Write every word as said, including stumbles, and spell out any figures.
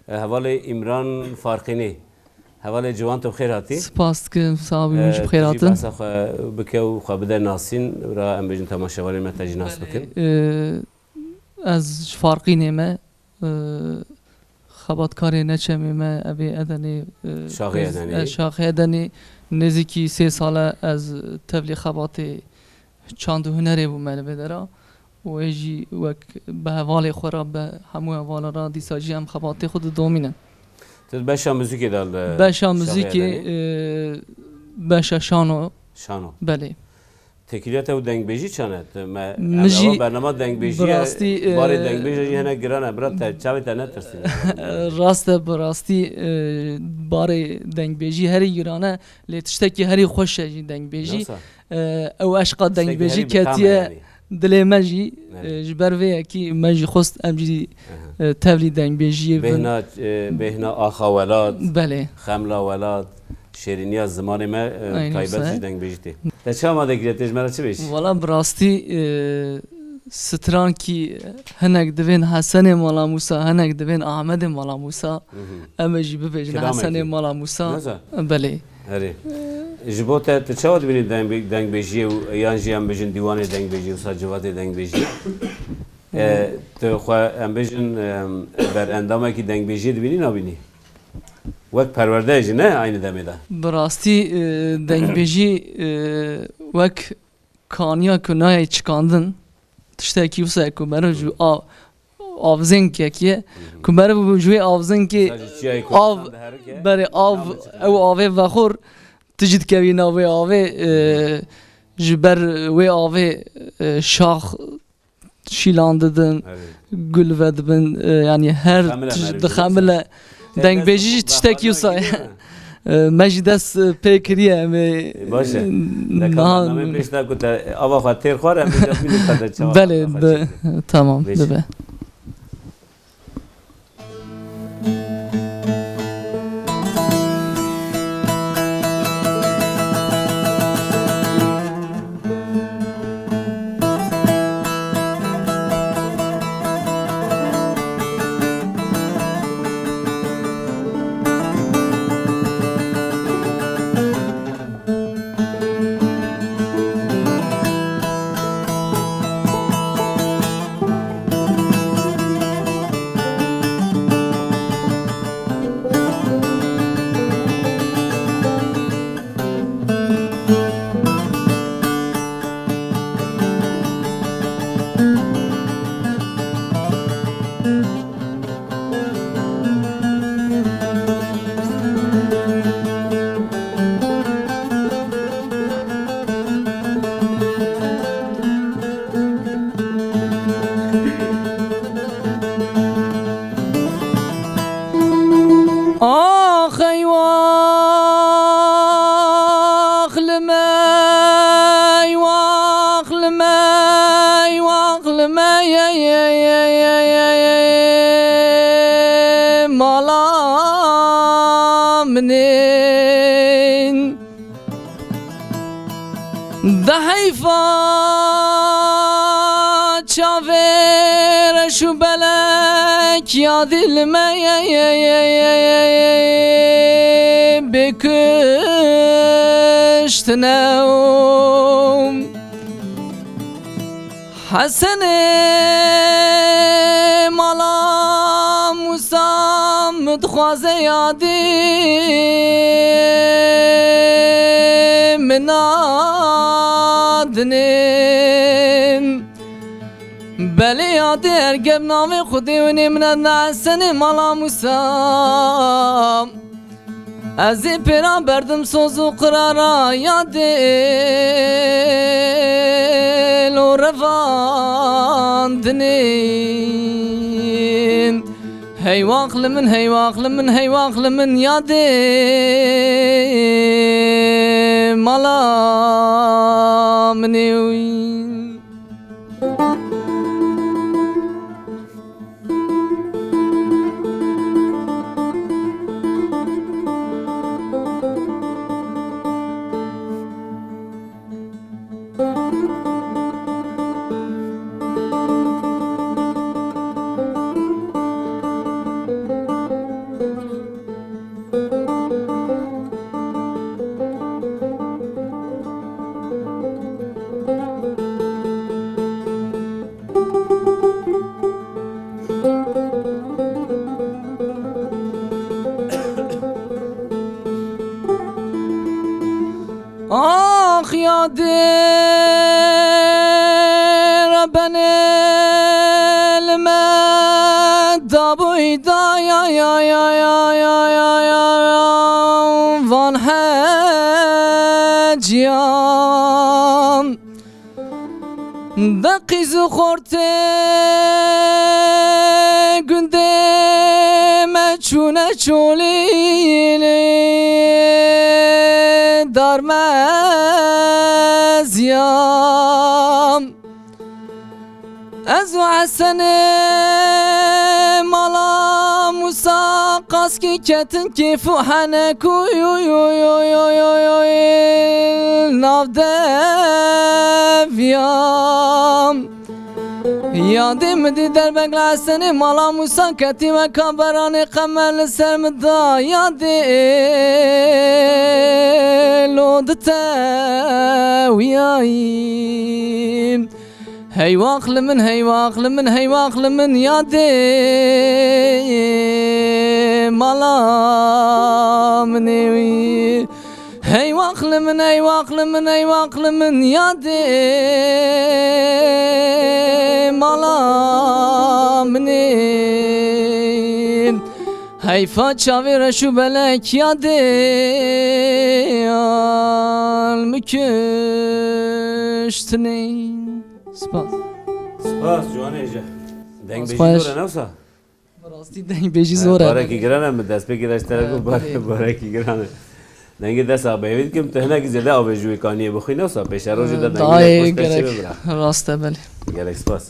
Hevalê Îmran Farqînî. Hevalê ciwan, tu bi xêr hatî. Spas dikim, sax bî, hûn jî bi xêr hatin. Behsa xwe bike û xwe bide nasîn, ra em bêjin temaşevanên me te jî nas bikin. Belê, e, ez ji Farqînê me, e, xebatkarê Neçemê me, evê Edenê, e, Şaxê Edenê. E, Şaxê Edenê, nêzîkî sê sal e ez tevlî xebatê çand û hunerê bûme li vê dera û ê jî wek bi hevalê xwe re, bi hemû hevala re dîsa jî em xebatê xwe didomînin. Tu di beşa muzîkê de li Beşa Şaxê muzîkê, Edenê? E, beşa şano. Şano. Belê. Têkiliya te û dengbêjî çanet? Me, Min em jî ava bernama dengbêjî bi ye, rastî, barê e, dengbêjê jî hinek giran e, bira te, çavê te netirsîne. Rast e, bi rastî, e, barê dengbêjî herî giran e, lê tiştekî herî xweş e jî dengbêjî. Nasıl? E, ew eşqa dengbêjî ketiye dilê me jî, e, ji ber vê yekî me jî xwest em jî, e, tevlî dengbêjiyê bin. Bêhna, e, bêhna axa welat, belê, xemla welat, şêrîniya zimanê me, e, taybet jî dengbêjî tê. Te çi amade kiriye, tê ji me re çi bêjî? Wala bi rastî, e, strankî hinek divên Hesenê Mala Mûsa, hinek divên Ahmedê Mala Mûsa. Em ê jî bibêjin Hesenê Mala Mûsa. Belê. Herê. Ji bo te, tu çawa dibînî deng-, dengbêjiyê û yan jî em bêjin dîwanê dengbêjiyê û sa civatê dengbêjiyê? E, tu xwe em bêjin, e, berendamekî dengbêjiyê dibînî nabînî? Wek perwerdeyê jî ne aynî demê de? Bi rastî, e, dengbêjî, e, wek kaniya ku nayê çikandin, tiştekî wisa ku meriv ji av, avzênkekê ye, ku meriv ji wê avzênkê av, berê av, ew avê vexor, tu jî dikevî nav wê avê, e, ji ber wê avê, e, şax şîlan didin, gul vedibin, e, yanî her tişt dixemile. Dengbêjî jî tiştekî wisa ye. E, me jî dest, e, pê kiriye, em ê, e, baş e. Niha pêş da ku te ava xwe têr xwar, em ê bînin ka te çawa. Belê, tamam, dibe. Ax eywax li me, eywax li me, eywax li me, ye, ye, ye, ye, ye, ye, ye, mala min ê. De heyfa çavê reş û belek yadî li me ye, ye, ye, ye, ye, ye, bê kuştine û Hesenê mala Mûsa min dixwaze yadî min nadinê. Belê yadê ergeb navê Xwedê winê min e, Hesenê mala Mûsa. Ez ê pêra berdim soz û qirara yadê lo revandinê. Heywax li min, heywax li min, heywax li min yadê mala min ê wî. Dê rebenê li me dabûyî da ya ya ya ya ya ya ya van heciyan. De qîz û xortê gundê me çûne çolî darmeziyan. Ez û Hesenê mala Musa qaskî ketin kêf û henek û nav deviyan. Yadê min dî derbek li Hesenê mala Musa ketî weka beranê qemer li ser min da. Yadê lo ditewiyayî. Hey wax li min, hey wax li min, hey wax li min, yadê mala min ê wî. Hey wax li min, hey wax li min, hey wax li min, yadê mala min ê. Heyfa çavê reş û belek, yadê al min kuştinê. Spas. Spas, ciwanê hêja. Dengbêjî Spas. Zor e, ne wisa? Rastî dengbêjî He, zor e. Barekî giran e, min destpêkê de ji te re He, got, bare-, belê. Barekî giran e. Dengê dest avê wî dikim, tu hinekî zêde avê ji wî kaniyê bixwî, ne wisa? Pêşerojê de He, dengê dayê xweş te çê gerek. Bibira. Rast e, belê. Gelek spas.